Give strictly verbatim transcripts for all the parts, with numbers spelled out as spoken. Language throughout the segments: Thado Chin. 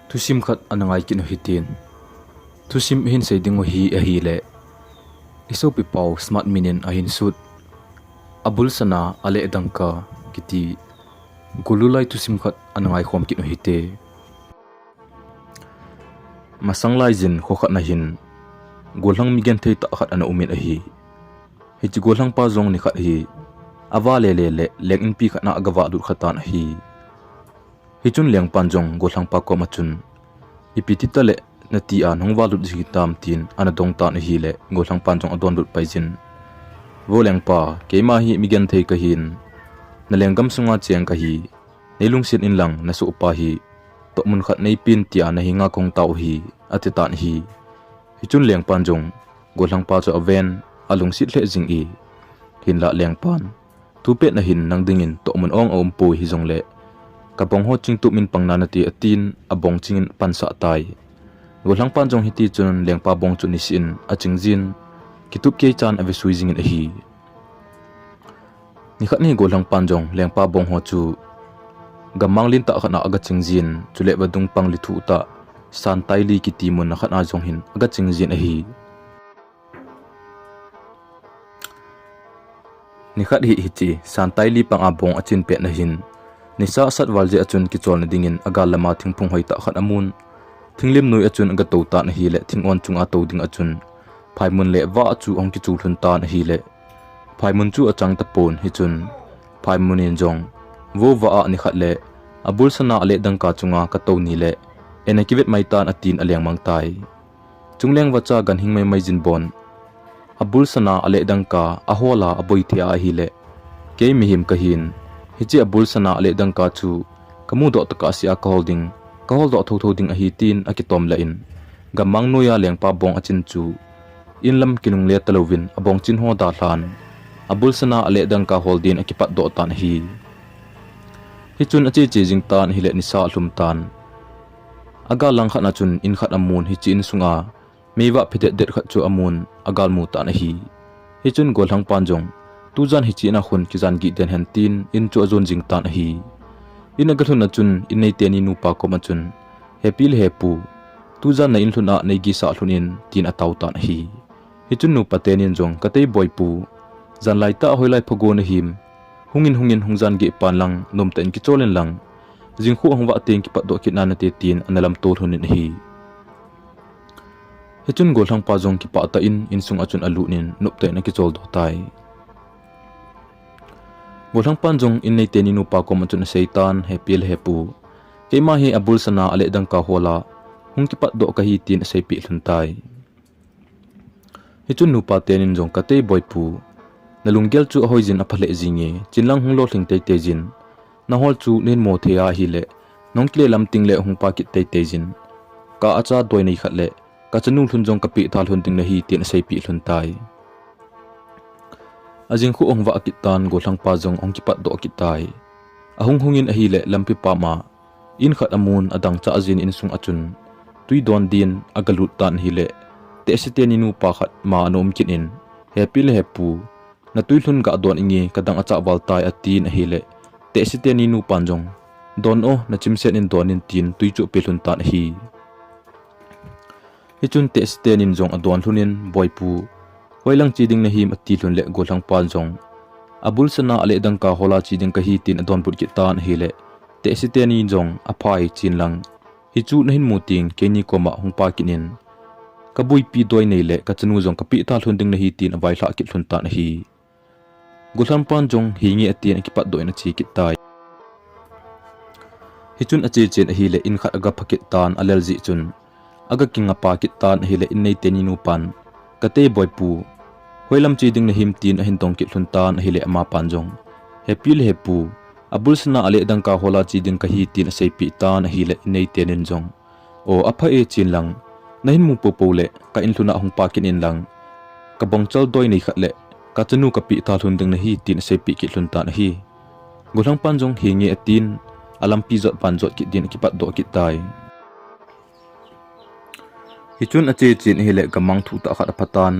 Thusim khat ana ngai kit u hitin. Thusim hin sei ding u hi ahile, i sopi pau Smart Min in ahin sut, Abul Sana Alehdangka kiti golhang lai thusim khat ana ngai khom kit u hite. Masang lai jin kho khat na hin golhang mi genthei tah khat ana um in ahi. Hiche golhang pa jong ni khat hi ava le le le leng inpi khat na aga valut kha tan ahi. Hichun lengpan jong golhang pa koma chun, "Ipi ti tah le nati a nahung valut jing hitam?" tin ana dong tan ahile, golhang pan jong adonbut pai jin, "Vo lengpa, keima hi mi genthei kahin, na lenggam sunga cheng kahi, nei lungset in lang na sohpa hi tohmun khat nei pen tia na henga kahung tao hi," ati tan ahi. Hichun lengpan jong golhang pa chu aven, alungset lheh jing e. Hinlah lengpan, "Thupet na hin nang dingin tohmun ong aumpoi, hijongle kabong ho chingtup in pang nanate," atin, abong chingin apansah tai. Golhang pan jong hiti chun lengpa bong chu nisih in aching jin, kitup kei chan avesui jingin ahi. Ni khat ni golhang pan jong lengpa bong ho chu gammang lentah khat na aga ching jin, chule vadung pang lithuh tah Santaili kiti mun na khat na jong hin aga ching jin ahi. Ni khat hi hiche Santaili pang a bong achin pet na hin, nisa asat val jeh a chun kicholna dingin agal lama thingphung hoitah khat amun. Thinglim noi a chun aga tou tan ahile, thingon chunga tou ding a chun phaimun le vah chu ahung kichu lhun tan ahile, phaimun chu achang tapon. Hichun phaimun in jong, "Vo vah a ni khat le Abul Sana Alehdangka chunga katou ni le, eina kivet mai tan," atin aleng mang tai. Chungleng vacha ganhing maimai jin bon, "Abul Sana Alehdangka ahol a aboi thei a ahile, kei mihem kahin, hiche Abul Sana Alehdangka chu kamudoh tokah sea kahol ding, kahol doh thotho ding ahi," tin akitom lah in, gammang noi a lengpa bong achin chu in lam kinungle talouvin abong chin ho dalhan, Abul Sana Alehdangka hol din akipatdoh tan ahi. Hichun ache che jing tan ahile, nisa alhum tan. Agal lang khat na chun in khat amun, hiche insunga meivah phedet det khat chu amun, agalmu tan ahi. Hichun golhang pan jong, "Tujan hiche in a khun kijan gih den hen," tin in chu ajon jing tan ahi. In aga lhun a chun in neite ni nupa koma chun, "Hepi le hepu, tujan na in lhun a nei gihsah lhun in," tin atao tan ahi. Hichun nupa tenin jong, "Katei boipu, janlai tah hoilai phagon ahim, hungin hungin hung jan gih pan lang, nomtah in kichol in lang, jingkhu ahung vah teng kipatdoh kit nanate," tin ana lamto lhon in ahi. Hichun golhang pa jong kipah tah in insung a chun alut in noptah in akichol doh tai. Golhang pan jong in neite ni nupa koma chun asei tan, "Hepi le hepu, keima hi Abul Sana Alehdangka hol a hung kipatdoh kahi," tin aseipeh lhon tai. Hichun nupa tenin jong, "Katei boipu, na lunggel chu ahoi jin apha lheh jing e, chin lang hung lolhing teitei jin, na hol chu nahin mo thei a ahile, nahung kile lam teng le hung pa kit teitei jin, ka acha doi nei khat le kachanu lhun jong kapeh tha lhon ding nahi," tin aseipeh lhon tai. Ajingkhu ahung vah kit tan, golhang pa jong ahung kipatdoh kit tai. Ahung hung in ahile lampi pam a in khat amun, adang chah jin insung a chun tui don din aga lut tan ahile, tehse teni nupa khat ma ana um kit in, "Hepi le hepu, na tui lhun ga don inge, kadang achah val tai," atin ahile, tehse teni nupan jong, "Don o, na chimset in don in," tin tui chu ape lhon tan ahi. Hichun tehse tenin jong adon lhon in, "Boipu, hoilang che ding nahim?" ati lhon le golhang pan jong, "Abul Sana Alehdangka hol a che ding kahi," tin adonbut kit tan ahile, tehse teni jong, "Aphai, chen lang. Hichu nahin mu teng keini koma hung pa kit in, kabuipi doi nei le kachanu jong kapeh tha lhon ding nahi," tin availhah kit lhon tan ahi. Golhang pan jong, "Henge," atin akipatdoh in ache kit tai. Hichun ache chen ahile in khat aga pha kit tan, alel jeh chun aga kingapa kit tan ahile in neite ni nupan, "Katei boipu, hoilam che ding nahim?" tin ahin dong kit lhon tan ahile amapan jong, "Hepi le hepu, Abul Sana Alehdangka hol a che ding kahi," tin aseipeh tan ahile in neitenin jong, "O, apha e, chen lang. Nahin mu popo le ka in lhun a hung pa kit in lang, kabongchal doi nei khat le kachanu kapeh tha lhon ding nahi," tin aseipeh kit lhon tan ahi. Golhang pan jong, "Henge," atin, alampi jot van jot kit din akipatdoh kit tai. Hichun ache chen ahile gamang thuh tah khat apha tan,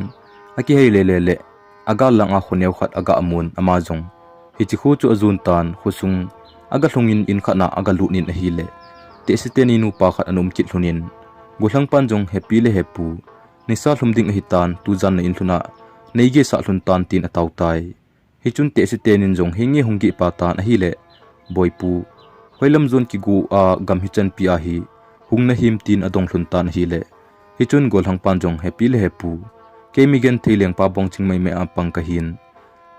akihei lele le agal lang a khoneo khat aga amun, ama jong hiche kho chu ajon tan, khosung aga lhung in in khat na aga lut in ahile, Tehsi teni nupa khat ana um kit lhon in, Golhangpan jong hepi le hepu, nisa lhum ding ahitan, tujan na in lhun a, nei gei sah lhon tan tin atao tai. Hichun Tehsi tenin jong henge hung gei pa tan ahile, Boipu, hoilam jon kigu a gam hichan pi ahi, hung nahim tin adong lhon tan ahile. Hichun Golhangpan jong hepi le hepu, kei mi genthei lengpa bongching maimai a pang kahin.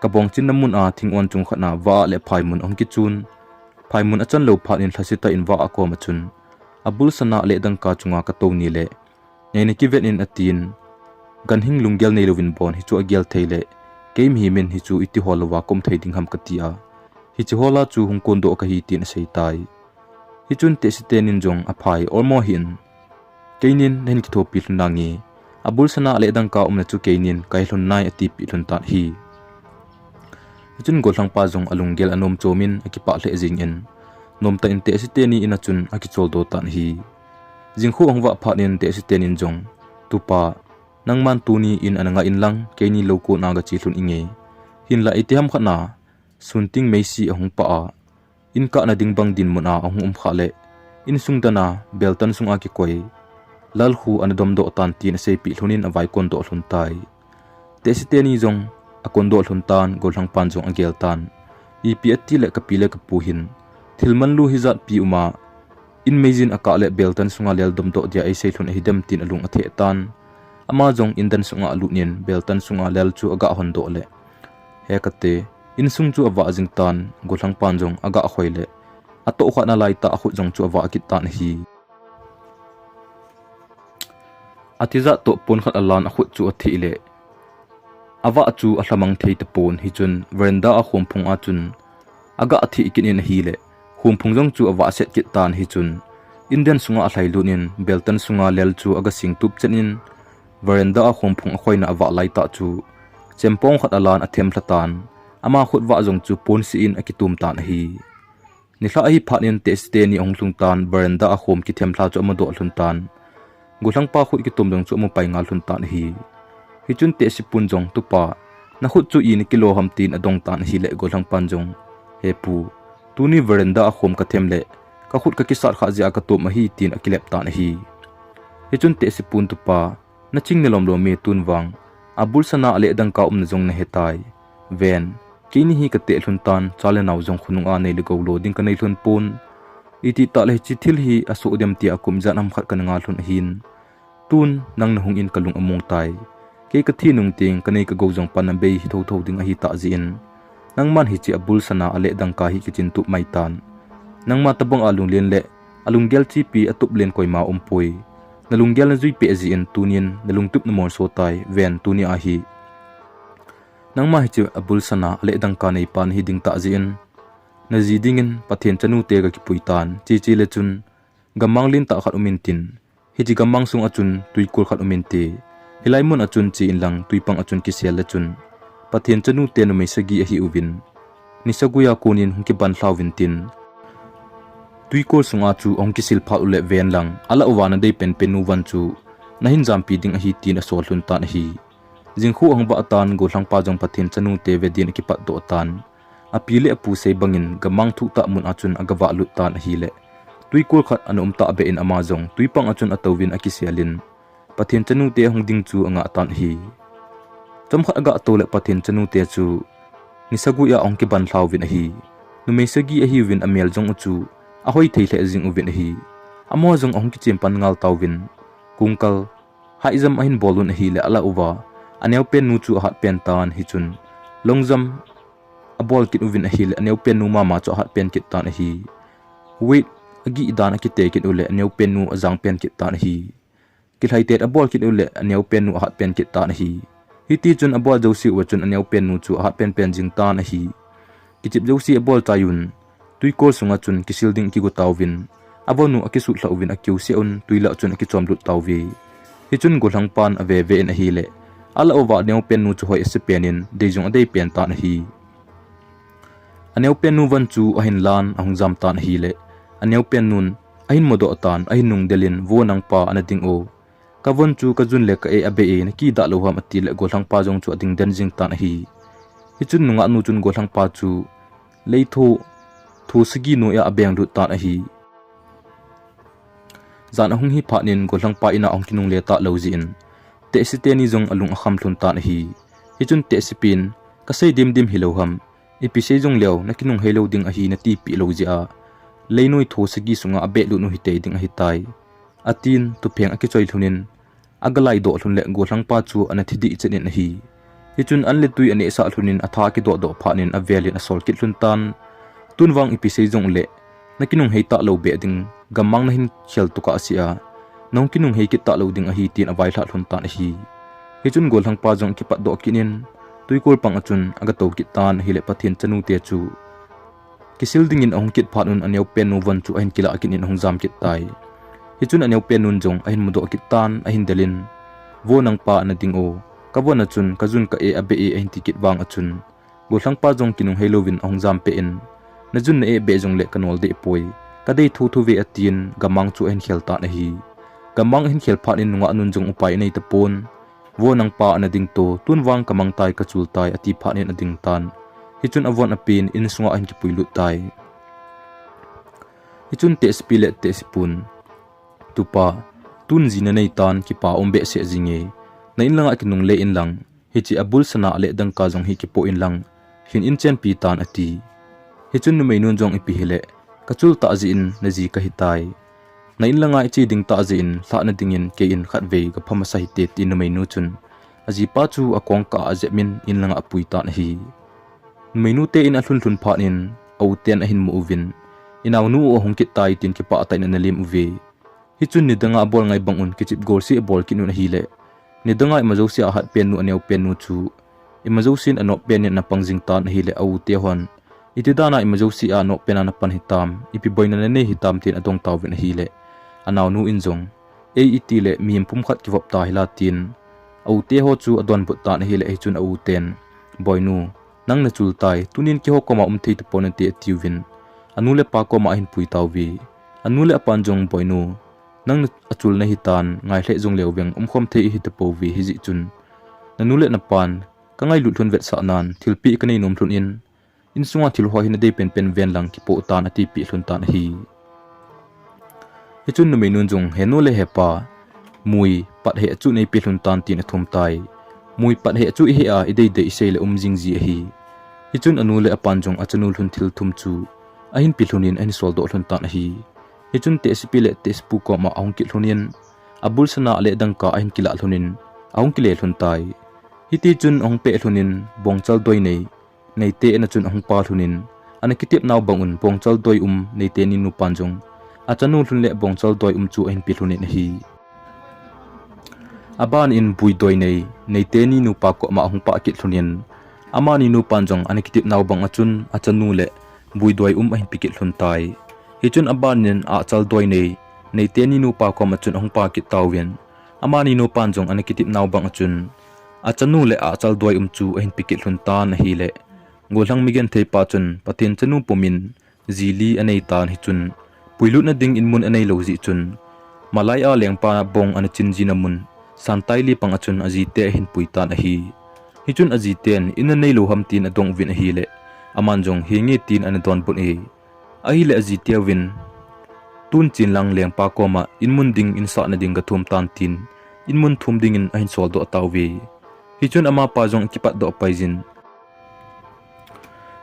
Kabongchin na mun a thing-on chung khat na vah le phaimun ahung kichun. Phaimun achan lou phat in lhasitah in vah akom achun. Abul sana le dangka chunga katou ni le. Nei na kiven in atin. Ganhing lunggel nei louvin bon hichu agel thei le. Kei mihem in hichu iti hol louva kom thei ding ham kati a. Hichi hola chu hung kondoh kahi tin asei tai. Hichun Tehsi tenin jong aphai olmo hin. Keinin nahin kithopi lhon nange. Abul sana le dangka umna chu keinin kahe lhon nai atipeh lhon tan ahi. Hichun Golhangpa jong alunggel anom chomin akipah lheh jingin. Nomtah in Tehsi teni in achun akicholdo tan ahi. Jingkhu ahung vah phat in Tehsi tenin jong. Tupa, nangman tuni in ana nga in lang, keini lou kon a gache lhon inge. Hinlah iti ham khat na, sunting meisi ahung pah a. In kah na ding bang dinmun a ahung um khah le. Insung dan a, beltan sunga kikoi. Lalkhu ana domdoh tan tin aseipeh lhon in avai kondoh lhon tai. Tehsi teni jong akondoh lhon tan, Golhangpan jong agel tan. Ipi ati le kapi le kapu hin. Thil manlu hijat pi um a. In meijin akah le beltan sunga lel domdoh dia eisei lhon ahidem tin alung atheh tan. Ama jong indan sunga alut in beltan sunga lel chu aga hondoh le. He kate, insung chu avah jing tan, Golhangpan jong aga khoi le. Atoh khat na laitah akhut jong chu avah kit tan ahi. Atijat toh pon khat alan akhut chu atheh le. Avah chu alhamang thei tapon hichun veranda a khomphung achun. Aga atheh kit in ahile. Khomphung jong chu avah set kit tan hichun. Indan sunga alhailut in beltan sunga lel chu aga singtup chen in. Veranda a khomphung akhoina avah laitah chu. Chempong khat alan athem lha tan. Ama khut vah jong chu ponsi in akitum tan ahi. Nilhah ahi phat in Tehsi teni ahung lhung tan, veranda a khom kithem lha chu amudoh lhon tan. Golhangpa khut kitum jong chu amupai ngal lhon tan ahi. Hichun Tehsi pun jong, tupa, na khut chu ina kilo ham tin adong tan ahile Golhangpan jong. He pu, tuni veranda a khom kathem le, ka khut kakisat khah jeh a katom ahi tin akilep tan ahi. Hichun Tehsi pun, tupa, naching nalom lom e tun vang. Abul sana le dangka umna jong nahe tai. Ven, keini hi kateh lhon tan, cha le nao jong khonung a nei le gou lo ding kanei lhon pon. Iti tah le hichi thil hi asoh dem tia kum ijat ham khat kana nga lhon ahin. Tun, nang nahung in kalung among tai. Kei kathi nung teng, kanei kagou jong pan abei hi thotho ding ahi tah jeh in. Nangman hichi abul sana le dangka hi kichin tup mai tan. Nangma tabang a lunglen le, alunggel chipi atup len koima umpoi. Nalunggel najui peh jeh in tunin, nalungtup namolso tai, ven tuni ahi. Nangma hichi abul sana le dangka neipa nahi ding tah jeh in. Naji dingin Pathen chanu te kakipui tan, cheche le chun, gammang lentah khat um intin. Hichi gammang sung achun tuikol khat um inte. Hilai mun achun che inlang tuipang achun kisel le chun. Pathen chanu te numei sagi ahi uvin. Nisa guia konin hung kiban lha uvin tin. Tuikol sunga chu ahung kisil phat u le ven lang. Alah uva nadei penpen nu van chu. Nahin jampi ding ahi tin asol lhon tan ahi. Jingkhu ahung vah tan Golhangpa jong Pathen chanu te ve din akipat doh tan. Api le apu sei bangin gammang thuh tah mun achun agavah lut tan ahile. Tuikol khat ana um tah beh in ama jong tuipang achun atouvin akiselin. Pathen chanu te ahung ding chu angah tan ahi. Chomkhat agah tou le Pathen chanu te chu nisa guia ahung kiban lha uvin ahi. Numei sagi ahi uvin amel jong u chu ahoi thei lheh jing uvin ahi. Amaho jong ahung kichem pan ngal tauvin. Kungkal, high jump ahin bol un ahile alah uva. Aneopen nu chu ahat pen tan hichun. Long jump abol kit uvin ahile aneopen nu mama chu ahat pen kit tan ahi. Weight agih dan akite kit u le aneopen nu ajang pen kit tan ahi. Kilhaitet abol kit u le aneopen nu ahat pen kit tan ahi. Hiti chun abol jouse uva chun aneopen nu chu ahat pen pen jing tan ahi. Kichep jouse abol chai un. Tuikol sunga chun kisil ding kigo tauvin. Avon u akisut lha uvin akiu se un, tui lah chun akichom lut tauve. Hichun Golhangpan ave ve in ahile. Alah uva aneopen nu chu hoi ase pen in, dei jong adei pen tan ahi. Aneopen nu van chu ahin lan, ahung jam tan ahile. Aneopen nun, ahin mudoh tan, ahin nung del in, vo nangpa ana ding o. Kavon chu kajun le ka e abe e, nakidah lou ham ati le Golhangpa jong chu ading den jing tan ahi. Hichun nungah nu chun Golhangpa chu leitho, tho sagi noiya abeng lut tan ahi. Jan ahung hi phat in gollhangpa in a ahung kinungle talou jeh in, tehsi teni jong alung akham lhon tan ahi. Hichun tehsi pen, "Kasei dimdim hilou ham, ipi sei jong leu, nakinung heilou ding ahi natipeh lou jeh a, leinoi tho sagi sunga abeh lut u hite ding ahitai," atin, thupheng akichoi lhon in, agalai doh lhon le gollhangpa chu ana thi dih chet in ahi. Hichun an le tui anehsah lhon in atha akidoh doh phat in avel in asol kit lhon tan. "Tun vang ipi sei jong le, nakinung hei talou beh ding, gammang nahin khel tokah seh a, nahung kinung hei kit talou ding ahi," tin availhah lhon tan ahi. Hichun gollhangpa jong akipat doh kit in, twikol pang a chun agatou kit tan ahile Pathen chanu te chu kisil dingin ahung kit phat un aneopen nu von chu ahin kilah kit in ahung jam kit tai. Hichun aneopen nun jong ahin mudoh kit tan ahin del in, "Vo nangpa ana ding o, kavon a chun kajun ka-eh a beh e," ahin ti kit vang a chun, gollhangpa jong kinung heilou vin ahung jam peh in, "Najun na-eh beh jong le kanol deh poi, kadei thotho ve," atin, gammang chu ahin khel tan ahi. Gammang ahin khel phat in nungah nun jong upai anei tapon, "Vo nangpa ana ding to, tun vang kamang tai kachul tai," ati phat in ading tan. Hichun avon apen in sunga ahin kipui lut tai. Hichun tehsi pi le tehsi pun, "Tupa, tun ji nanei tan kipa um behseh jinge, na in langa kinungle in lang, hiche abul sana le dangka jong hi kipoh in lang, hin in chenpi tan," ati. Hichun numei nun jong, "Ipi hile, kachul tah jeh in naji kahitai. Na in langa iche ding tah jeh in lhahna dingin kei in khatvei gapha masa hite," tin numei nu chun ajipa chu akong kah a ajep in in langa apui tan ahi. Numei nu te in alhun lhun phat in a u ten ahin mu uvin, "Inaonu u ahung kit tai," tin kipah tah in ana lim uve. Hichun nidanga abol ngai bang un kichep gol seh abol kit un ahile, nidanga ima jouse a ahatpen nu aneopen nu chu ima jousen anoppen in ana pang jing tan ahile, a u te hon, "Iti dana ima jouse a anoppen a napan hitam, ipi boina nanei hitam?" tin adong tauvin ahile, anaonu in jong, "Ei iti le mihem pumkhat kivop ta hila," tin a u te ho chu adonbut tan ahile, hichun a u ten, "Boinu, nang nachul tai, tunin keiho koma um thei tapon nate," atiuvin, anu le apa koma ahin pui tauve. Anu le apan jong, "Boinu, nang na achul nahitan, ngai lheh jong leu veng umkhom thei ihi tapouve, hijeh chun nanu le napan kangailut lhon vetsah nan thilpeh kanei nom lhon in, insunga thil ho hi nadei penpen ven lang kipoh tan," atipeh lhon tan ahi. Hichun numei nun jong, "He nu le he pa, mui pat heh chu neipe lhon tan," tin athum tai. Mui pat heh chu ihe a, idei dei isei le um jing ji ahi. Hichun anu le apan jong achanu lhon thil thum chu ahin pe lhon in ahin soldoh lhon tan ahi. Hichun tehsi pi le tehsi pu koma ahung kit lhon in, abul sana le dangka ahin kilah lhon in, ahung kile lhon tai. Hiti chun ahung peh lhon in, bongchal doi nei, Neite in a chun ahung pa lhon in, ana kitep nau bang un bongchal doi um Neite ni nupan jong achanu lhon le bongchal doi um chu ahin pe lhon in ahi. Aban in bui doi nei, Neite ni nupa koma ahung pah kit lhon in, amani nupan jong ana kitep nau bang a chun achanu le bui doi um ahin pe kit lhon tai. Hichun aban in ahchal doi nei, Neite ni nupa koma chun ahung pa kit tauvin, amani nupan jong ana kitep nau bang a chun achanu le ahchal doi um chu ahin pe kit lhon tan ahile, gollhang migenthei pa chun Pathen chanu pum in ji li anei tan hichun, puilutna ding in mun anei lou jeh chun, malai a lengpa bong ana chin jina mun, Santaili pang a chun ajite ahin pui tan ahi. Hichun ajiten in anei lou ham tin adong uvin ahile, aman jong henge tin ana donbut e. Ahile ajite uvin, tun chin lang lengpa koma in mun ding in sahna ding gathum tan tin, in mun thum ding in ahin soldoh tauve. Hichun amapa jong akipatdoh pai jin.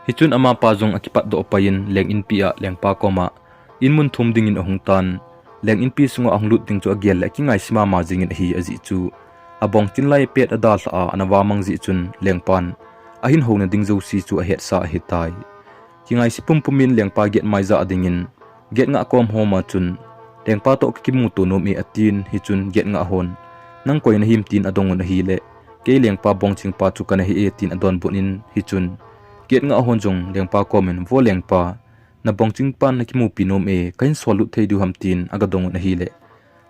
Hichun amapa jong akipatdoh pai in leng inpi a lengpa koma in mun thum ding in ahung tan. Leng inpi sunga ahung lut ding chu agel le akingaisi mama jing in ahi ajeh chu, abong chin lai pet adalha a ana vamang jeh chun lengpan ahin houna ding jouse chu ahetsa ahitai. Kingaisi pumpum in lengpa get mai jah ding in, get ngah kom homa chun, lengpa toh kakimuto nom e atin, hichun get ngah hon, nang koi nahim tin adong un ahile, kei lengpa bongchingpa chu kana hi e tin adonbut in, hichun get ngah hon jong lengpa komin, vo lengpa, nabongchingpan nakimupi nom e, kahin sollut thei diu ham tin agadong un ahile,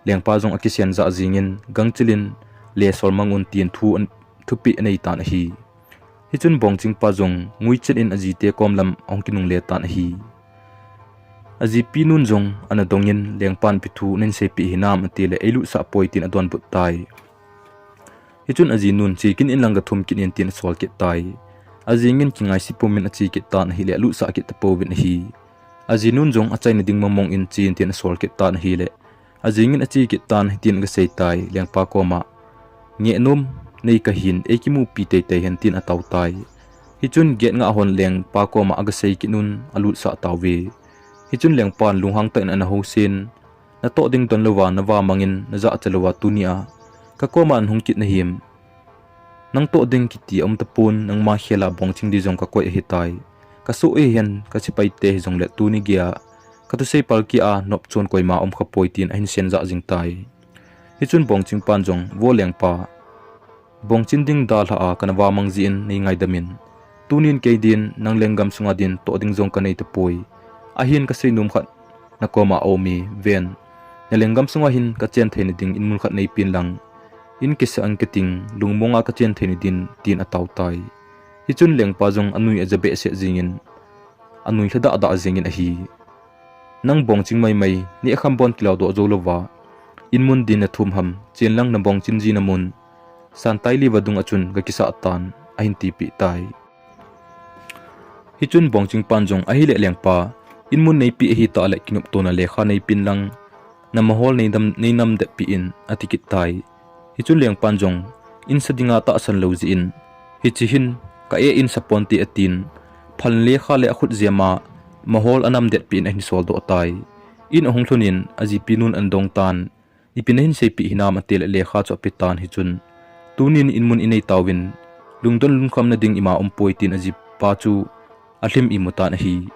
lengpa jong akisen jah jing in, gangchil in, le sol mang un tin thu an, thupeh anei tan ahi. Hichun bongchingpa jong nguichet in ajite kom lam ahung kinungle tan ahi. Ajipi nun jong ana dong in, lengpan ipi thu nahin seipeh hinam atile, eilutsah poi tin adonbut tai. Hichun aji nun, che kit in lang gathum kit in tin asol kit tai. Ajing in kingaisi pumin ache kit tan ahile, alutsah kit tapouvin ahi. Aji nun jong achaina ding mongmong in che in tin asol kit tan ahile, Ajingin ache kit tan hitin agasei tai lengpa koma, "Ngehnom nei kahin, eikimupi teitei hen," tin atao tai. Hichun gate ngah hon lengpa koma agasei kit un alutsah tauve. Hichun lengpan lunghang tah in ana housen, "Natoh ding don louva navamangin najahcha louva tunia kakoma nahung kit nahim? Nang toh ding kiti aum tapon, nangma khela bongching di jong kakoi ahitai. Kasoh eihen, kasepaite hijongle tuni geiya kathusei palkeh a nopchon koima umkhapoi," tin ahin senjah jing tai. Hichun bongchingpan jong, "Vo lengpa, bongching ding dalha a kanavamang jeh in neingaidamin. Tunin kei din nang lenggam sunga din toh ding jong kanei tapoi. Ahin kaseinom khat nakoma aume, ven. Nalenggam sunga hin kachen theina ding inmun khat neipin lang, in kisa in kating, lungmonga kachen theina din," tin atao tai. Hichun lengpa jong anui aja behseh jingin, anui lhadah dah jingin ahi. "Nang bongching maimai, nehkham bon kiladoh jou louva inmun din nathum ham, chen lang nabongching jina mun Santaili vadung a chun gakisah tan," ahin tipeh tai. Hichun bongchingpan jong, "Ahile lengpa, inmun neipeh ahitah le kinoptona lekha neipin lang, namahol neidam, neinamdetpeh in," ati kit tai. Hichun lengpan jong, "Insa dinga tahsan lou jeh in, hiche hin ka-e in saponte," atin, phalna lekha le akhut jema mahol anamdetpeh in ahin soldoh tai. In ahung lhunin ajipinun ana dong tan, "Ipi nahin seipeh hinam?" atile lekha chu apetan hichun, "Tunin inmun inei tauvin, lungdon lungkhamna ding ima umpoi," tin ajipa chu alhim imu tan ahi.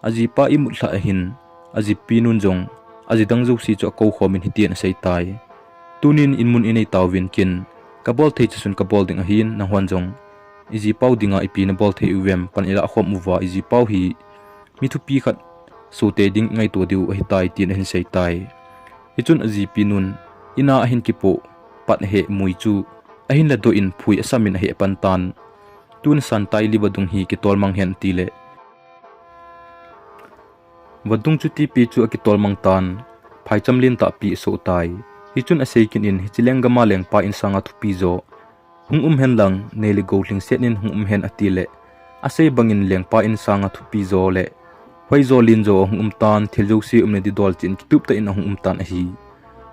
Ajipa imut lhah ahin, ajipinun jong, aji dang jouse chu akoukhomin hitin asei tai. "Tunin inmun inei tauvin, ken kabol thei chasun kabol ding ahin, nanghon jong ijipau dinga ipi nabol thei uvem, pan ilah khom uva, ijipau hi mi thupi khat sohte ding ingaito diu ahitai," tin ahin sei tai. Hichun ajipinun, ina ahin kipoh pat heh mui chu ahin ladoh in phui asamin aheh pan tan. "Tun Santaili vadung hi kitolmang hen," atile vadung chu tipi chu akitolmang tan, phaicham lentahpi asoh tai. Hichun asei kit in, "Hiche lenggama lengpa insanga thupi jo hung um hen lang, nei le gou lhingset in hung um hen," atile, asei bangin lengpa insanga thupi jo le hoijo lenjo ahung um tan, thil jouse umna didol cheh in kituptah in ahung um tan ahi.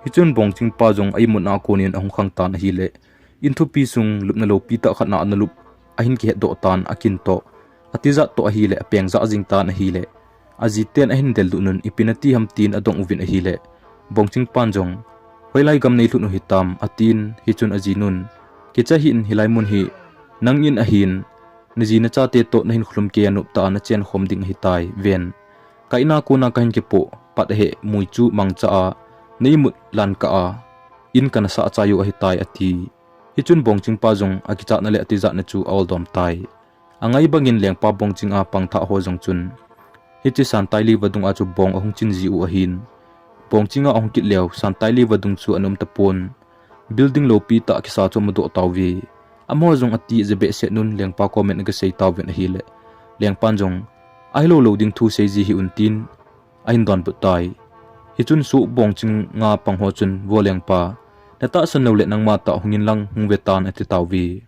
Hichun bongchingpa jong a-imutna a konin ahung khang tan ahile, in thupi sung lupna lopi tah khat na analup, ahin kihetdoh tan, akin toh, atijat toh ahile, apengjah jing tan ahile, ajiten ahin dellut un, "Ipi nati ham?" tin adong uvin ahile, bongchingpan jong, "Hoilai gam neilhun u hitam?" atin, hichun ajinun, "Kicha hih in, hilai mun hi nang in ahin, naji nachate toh nahin kholum keiya noptah a nachen khom ding ahitai, ven. Ka-in a kona kahin kipoh pat heh mui chu mangcha a na-imut lan kah a in kana sah chai u ahitai," ati. Hichun bongchingpa jong akichatna le atijatna chu a-oldom tai. Angai bangin lengpa bongching a pangthah ho jong chun, hiche Santaili vadung a chu bong ahung chin ji u ahin, bongching a ahung kit leu, Santaili vadung chu ana um tapon, building lopi tah kisa chu amudoh tauve. Amaho jong ati aja behseh un lengpa komin agasei tauvin ahile, lengpan jong, "Ahilou lou ding thu seiji hih un," tin ahin donbut tai. Hichun soh bongching a pang ho chun, "Vo lengpa, natahsan lou le nangma tah hungin lang hung ve tan," ati tauve.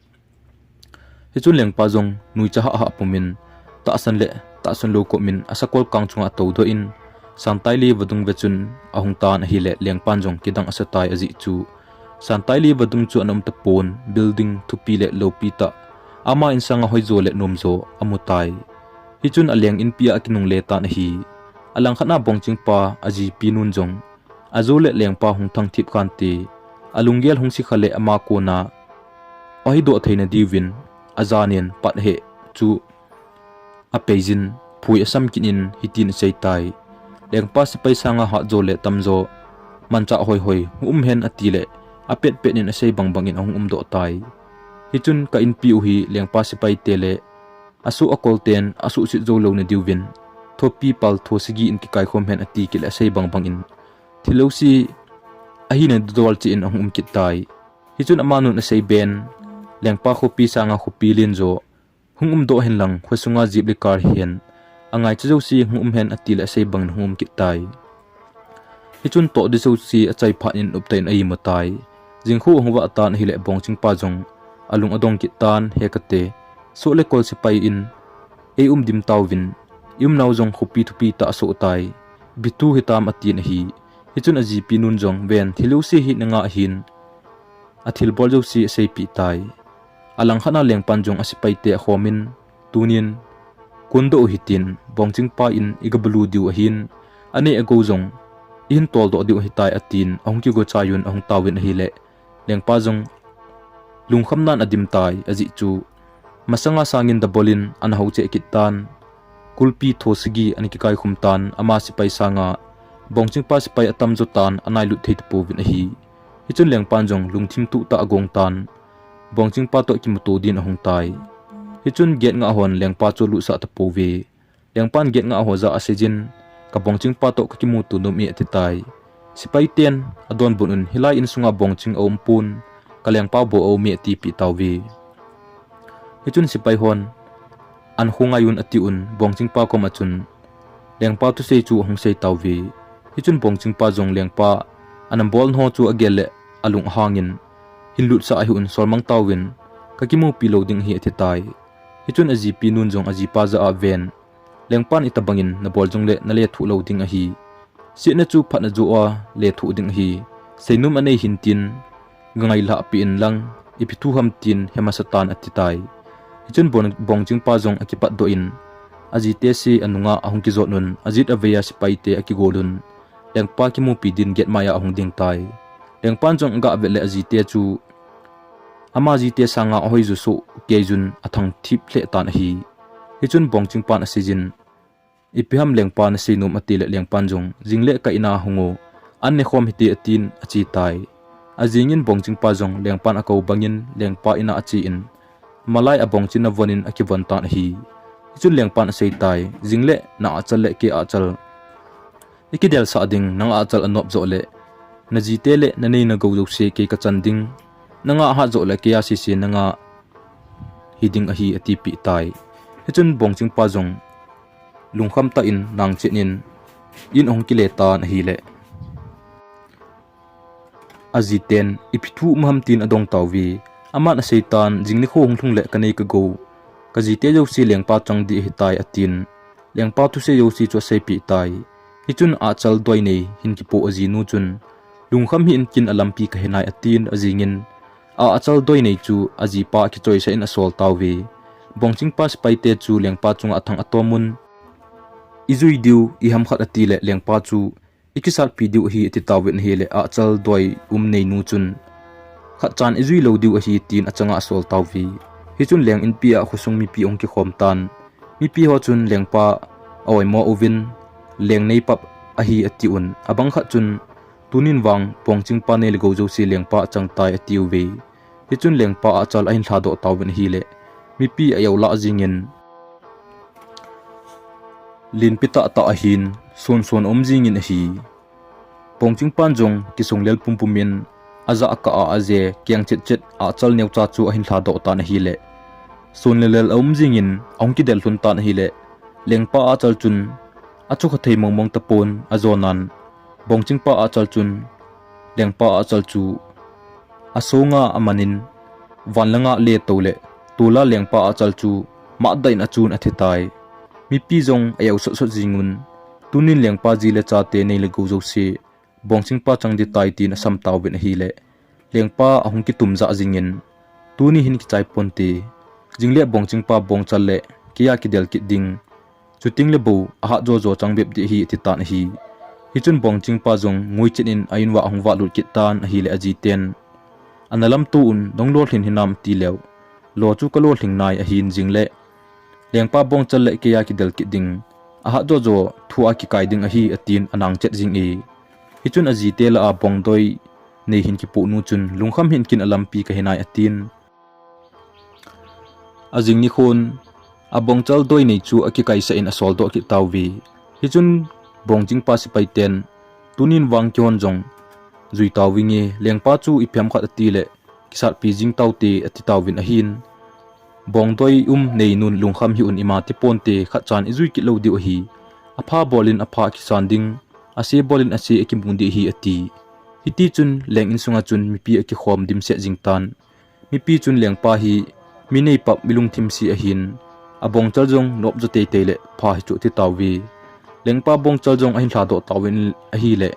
Hichun lengpa jong nuicha hah hah pumin, tahsan le tahsan lou komin asakol kang chunga atoudoh in, Santaili vadung ve chun ahung tan ahile, lengpan jong kidang asa tai ajeh chu, Santaili vadung chu ana um tapon, building thupi le lopi tah, ama insanga hoijo le nomjo amu tai. Hichun aleng inpi a akinungle tan ahi. Alangkhat na bongchingpa ajipinun jong, ajo le lengpa hung thangthip khante, alunggel hung sikha le ama kona ahidoh theina diuvin, ajanin pat heh chu apeijin, phui asam kit in hitin asei tai. "Lengpa sepai sanga hatjo le tamjo, manchah hoihoi hung um hen," atile, apetpet in asei bangbangin ahung umdoh tai. Hichun, "Ka inpi u hi lengpa sepaite le asoh akolten asuhset jou louna diuvin, thopi pal tho sagi in kikaikhom hen," ati kit le asei bangbangin, thil jouse ahina didol cheh in ahung um kit tai. Hichun amanun asei ben, "Lengpa khopi sanga khopi lenjo hung umdoh hen lang, khosunga jeep le car hihen, angaicha jouse hung um hen," atile asei bangin hung um kit tai. Hichun toh ding jouse achai phat in uptah in a-imu tai. Jingkhu ahung vah tan ahile bongchingpa jong alung adong kit tan, "He kate, soh le kol sepai in ei umdim tauvin, i-umnau jong khopi thupi tah asoh tai, ipi thu hitam?" atin ahi. Hichun ajipi nun jong ven thil jouse hi nanga ahin, athilbol jouse aseipeh tai. Alangkhat a lengpan jong asepaite akhomin, tunin, kondoh u hitin, Bongchingpa in igabulu diu ahin, anei agou jong ihin toldoh diu ahitai atin, ahung kigo chaiyun ahung taovin ahile, lengpa jong lungkhamnan adim tai, ajeh chu masanga sangin dabolin ana houcheh kit tan, kulpi tho sagi ana kikaikhum tan, ama sepai sanga Bongchingpa sepai atamjo tan anailut thei tapouvin ahi. Hichun lengpan jong lungthim tuhtah agong tan, Bongchingpa toh kimuto din ahung tai. Hichun gate ngah hon lengpa chu alutsah tapouve. Lengpan gate ngah ho jah a aseijin, ka Bongchingpa toh kakimuto nom e atitai. Sepaiten adonbut un, hilai insunga Bongching aumpon, ka lengpa bou aume atipeh tauve. Hichun sepai hon, ankho ngaiyun atiun, Bongchingpa koma chun lengpa thusei chu ahung sei tauve. Hichun Bongchingpa jong lengpa anabol ho chu agel le alung ahangin, hin lutsah hih un, solmang tauvin, kakimupi lou ding ahi atitai. Hichun ajipi nun jong ajipa jah a ven, lengpan itobangin nabol jongle nalethuh lou ding ahi. Setna chu phatna joh a lethuh ding ahi. Seinom anei hintin, gangailhah peh inlang, ipi thu ham tin, he masatan atitai. Hichun Bong-, Bongchingpa jong akipatdoh in, ajite se anunga ahung kijot un, ajet avei a sepaite akigol un, lengpa kimupi din gate mai a ahung ding tai. Lengpan jong aga vet le ajite chu ama jite sanga ahoiju soh keijun athangthip lheh tan ahi. Hichun Bongchingpan aseijin, ipi ham lengpa naseinom atile lengpan jong, jingle ka in a hungo, an nekhom hite atin achetai. Ajingin Bongchingpa jong lengpan akou bangin lengpa in a achen, malai a Bongching avonin akivon tan ahi. Hichun lengpan aseitai, jingle na ahchal le kei ahchal ikidelsah ding, nang ahchal anop joh le najite le nanei nagou jouse kei kachan ding, nanga ahat joh le kei a sese nanga hiding ahi atipeh tai. Hichun Bongchingpa jong lungkham tah in nangchet in, in ahung kile tan ahile, ajiten ipi thu um ham tin adong tauve. Aman aseitan, jing nikho hung lhung le kanei kagou, kajite jouse lengpa chang ding ahitai atin, lengpa thusei jouse chu aseipeh tai. Hichun ahchal doi nei hin kipoh ajinu chun, lungkham hih in, kin alampi kahe nai atin, ajingin, a, ahchal doi nei chu ajipa akichoisah in asol tauve. Bongchingpa sepaite chu lengpa chunga athang atomun, ijui diu ihamkhat atile lengpa chu ikisatpi diu ahi atitauvin ahile, ahchal doi um neinu chun, khatchan ijui lou diu ahi tin achanga asol tauve. Hichun leng inpi a khosung mipi ahung kikhom tan, mipi ho chun lengpa aoimo uvin, leng neipap ahi atiun, abangkhat chun, tunin vang Bongchingpa nei le gou jouse lengpa achang tai atiuve. Hichun lengpa ahchal ahin lhadoh tauvin ahile, mipi a-eu lah jingin, lenpi tahtah ahin, sonson aum jingin ahi. Bongchingpan jong kisung lel pumpum in, ajah kah a aje, keng chetchet ahchal neocha chu ahin lhadoh tan ahile, son lelel aum jingin ahung kidel lhun tan ahile, lengpa ahchal chun achukha thei mongmong tapon, ajonan, Bongchingpa ahchal chun lengpa ahchal chu asonga amanin, van langa letou le, tula lengpa ahchal chu matdah in achun athitai. Mipi jong a-eu sotsot jingun, tunin lengpa ji le chate nei le gou jouse Bongchingpa chang ding tai tin asam tauvin ahile, lengpa ahung kitum jah jingin, tuni hin kichai ponte, jingle Bongchingpa bongchal le keiya kidel kit ding, chuting le bou ahat jojo chang bep ding ahi atitan ahi. Hichun Bongchingpa jong nguichet in a-in uva ahung valut kit tan ahile, ajiten, ana lamto un, nang lolhin hinam atileu, lo chu kalolhing nai ahin, jingle lengpa bongchal le keiya kidel kit ding, ahat jojo thu a kikai ding ahi atin anangchet jinge. Hichun ajite lah a bongdoi nei hin kipoh nu chun, lungkham hih in, kin alampi kahe nai atin, ajing nikhon abongchal doi nei chu akikaisah in asoldoh kit tauve. Hichun Bongchingpa sepaiten, tunin vang kihon jong jui tauvinge, lengpa chu ipi ham khat atile kisatpi jing taute atitauvin ahin, bongdoi um neinun lungkham hih un, ima tiponte, khatchan ijui kit lou diu ahi. Apha bolin apha akisan ding, ase bolin ase akimu ding ahi ati. Hitichun leng insunga chun mipi akikhom dimset jingtan. Mipi chun lengpa hi mi neipap, mi lungthim se ahin, abongchal jong nopjo teitei le pha hichu atitauve. Lengpa bongchal jong ahin lhadoh tauvin ahile,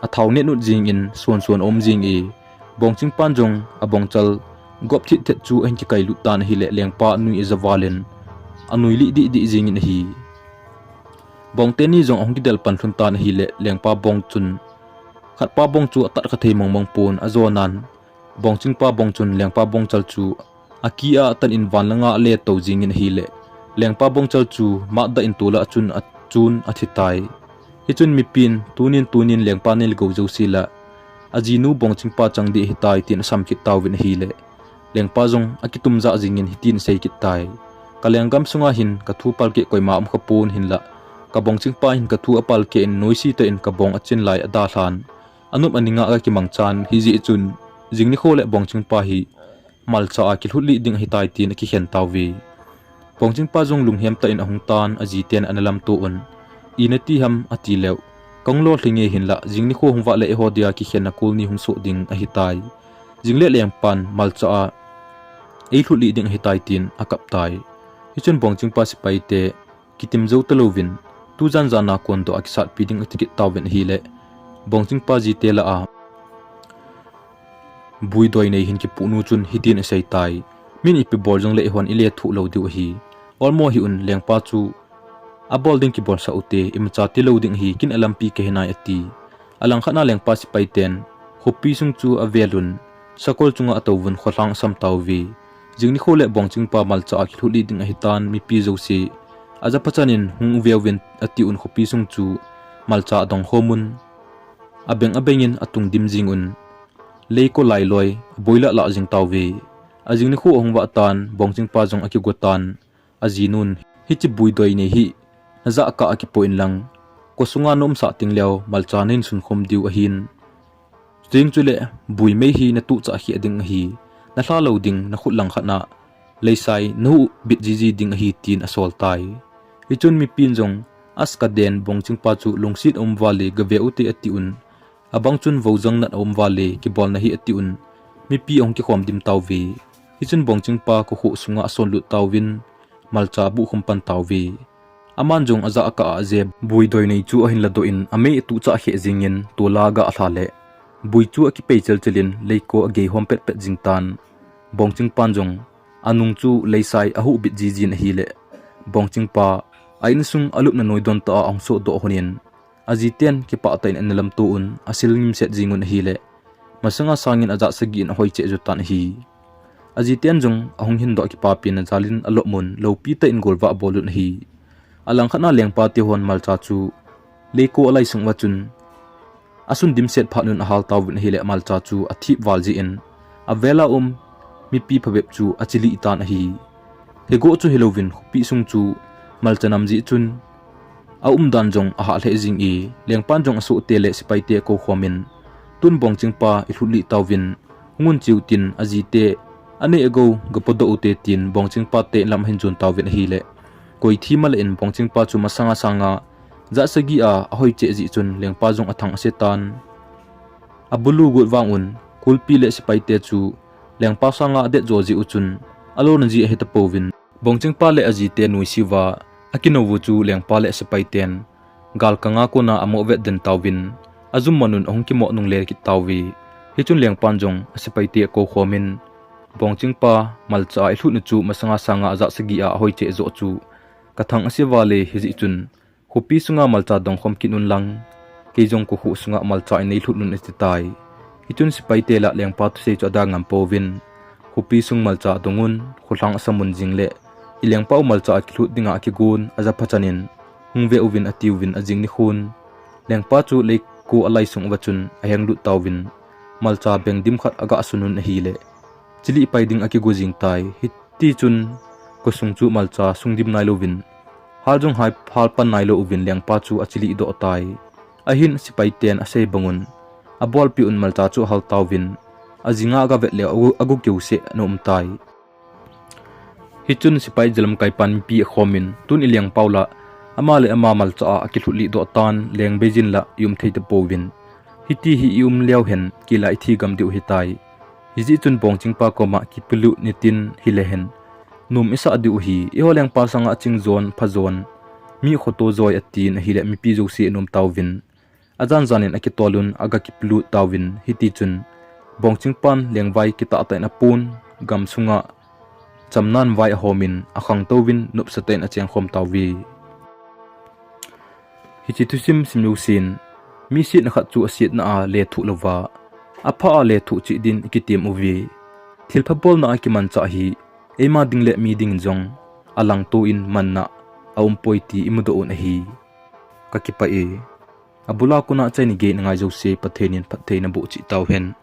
athao net nut jingin suan suan aum jing e. Bongchingpan jong abongchal gop thit thet chu ahin kikailut tan ahile lengpa anui aja valin anui lih dih dih jingin ahi. Bongteni jong ahung kidel pan lhun tan ahile lengpa bong chun khatpa bong chu atat kha thei mong mong pon ajonan Bongchingpa bong chun lengpa bongchal chu aki a atan in van langa ale to jingin ahile lengpa bongchal chu matda in tula achun achun athi tai. Hichun mipin tunin tunin lengpa nel go jouse la ajinu Bongchingpa chang dih ahitai tin asam kit tauvin ahile lengpa jong akitum jah jingin hitin asei kit tai. Ka lenggam sunga hin ka thu palkeh koima um kha pon hinla ka Bongchingpa hin ka thu apalkeh in noise tah in ka bong achin lai adalhan anop aninga ka kimang chan hijeh chun jing nikho le Bongchingpa hi malcha a kilhut lih ding ahitai tin akikhen tauve. Bongchingpa jong lunghem tah in ahung tan ajiten ana lamto un. Ina ti ham ati leu. Kong lolhing nge hinla jing nikho hung vah le eiho dia kikhenna kul ni hung soh ding ahitai. Jing le lengpan malcha a eilhut lih ding ahitai tin akap tai. Hichun Bongchingpa sepai te kitim jou talouvin tujan jana kondoh a kisatpi ding ati kit tauvin ahile Bongchingpa jite lah a buidoi nei hin kipuh nu chun hitin asei tai. Min ipi bol jongle eihon ile thuh lou diu ahi. Olmo hih un lengpa chu abol ding kibolsah ute imacha tilou ding ahi kin alampi kahi nai ati. Alangkhat na lengpa sepai ten khopi sung chu avel un sakol chunga atouvun kholhang asam tauve. Jing nikho le Bongchingpa malcha a kilhut lih ding ahitan mipi jouse aja phachan in hung uveuvin ati un khopi sung chu malcha adong khom un abeng abeng in atung dim jing un leiko lailoi aboi lah lah jing tauve. Ajing nikho ahung vah tan Bongchingpa jong akigo tan ajinun hiche buidoi nei hi najah kah a kipoh in lang khosunga naumsah ting leu malcha nahin sunkhom diu ahin. Chuting chule bui mei hi natuh chah kheh ding ahi. Nalha lou ding nakhut langkhat na leisai nahuh bit jiji ding ahi tin asol tai. Hichun mipin jong aska den Bongchingpa chu lungset aum vale gave ute ati un. Abang chun vojang nat aum vale kibolna hi ati un. Mipi ahung kikhom dim tauve. Hichun Bongchingpa kokhuh sunga asonlut tauvin malcha abuh khum pan tauve. Aman jong ajah kah a aje buidoi nei chu ahin ladoh in amei atuh chah kheh jingin tola aga alha le bui chu akipei chel chelin leiko agei hom pet pet jing tan. Bongchingpan jong anung chu leisai ahuh bit jijin ahile Bongchingpa a insung alupna noi don tah a ahung sohdoh honin ajiten kipah tah in ana lamto un asil ngimset jing un ahile masanga sangin ajah sagi in ahoi cheh jo tan ahi. Ajiten jong ahung hindoh kipapina jalin alop mun loupi tah in golvah abol un ahi. Alangkhat na lengpa te hon malcha chu leiko alai sung uva chun asun dimset phat un ahal tauvin ahile malcha chu athip val jeh in avela um mipi phabep chu achilih tan ahi. Higoh chu hilouvin khopi sung chu malcha nam jeh chun aumdan jong ahah lheh jing e lengpan jong asohte le sepaite akou khomin tun Bongchingpa ilhut lih tauvin hung un cheu tin ajite anei agou gapodoh ute tin Bongchingpa te lam ahin jon tauvin ahile koi thi male in Bongchingpa chu masanga sanga jat sagi a ahoi cheh jeh chun lengpa jong athang ase tan. Abulu got vang un kulpi le sepaite chu lengpa sanga adet jo jeh u chun alona ji ahitapouvin Bongchingpa le ajite noise uva akinou u chu lengpa le sepaiten galkanga kona amoh vet den tauvin ajum man un ahung kimoh nungle kit tauve. Hichun lengpan jong asepaite akou khomin Bongchingpa malcha a ilhut nu chu masanga sanga ajat sagi a ahoi cheh joh chu kathang ase vale hijeh chun khopi sunga malcha dongkhom kit un lang kei jong kokhuh sunga malcha inei lhut un ati tai. Hichun sepaite lah lengpa thusei chu ada ngam pouvin khopi sung malcha adong un kholhang asam un jing le ilengpa u malcha akilhut dinga akigon aja phachan in hung ve uvin atiuvin ajing nikhon lengpa chu leiko alai sung uva chun ahenglut tauvin malcha beng dim khat aga sun un ahile chilih pai ding akigo jing tai. Hitichun khosung chu malcha sung dim nailouvin hal jong hai hal pan nailou uvin lengpa chu achilih doh tai. Ahin sepaiten asei bang un abolpi un malcha chu ahal tauvin ajinga aga vet le agu, agu keuseh ana um tai. Hichun sepai jalamkai pan mipi akhomin tun ilengpa u lah ama le ama malcha a akilhut lih doh tan leng beijin lah ium thei tapouvin hiti hi ium leu hen kila ithi gam diu ahitai. Hijeh chun Bongchingpa koma kipelut nitin hile hen nom isah diu ahi. Eiho lengpa sanga ching jon pha jon mi khoto joi atin ahile mipi jouse anom tauvin ajan jan in akitol un aga kipelut tauvin, hiti chun Bongchingpan lengvai kitah tah in apon, gam sunga chamnan vai ahomin, akhangtou vin nopsa tah in achengkhom tauve. Hiche thusim sim jousen, mi setna khat chu asetna a lethuh louva, apha a lethuh cheh din ikitem uve. Thilpha bolna a kimanchah hi, eima ding le mi dingin jong alangto in manna aumpoi ti imudoh un ahi. Kakipah e. Abula kona achaina gei nangai jouse Pathen in phatthei naboh cheh tauhen.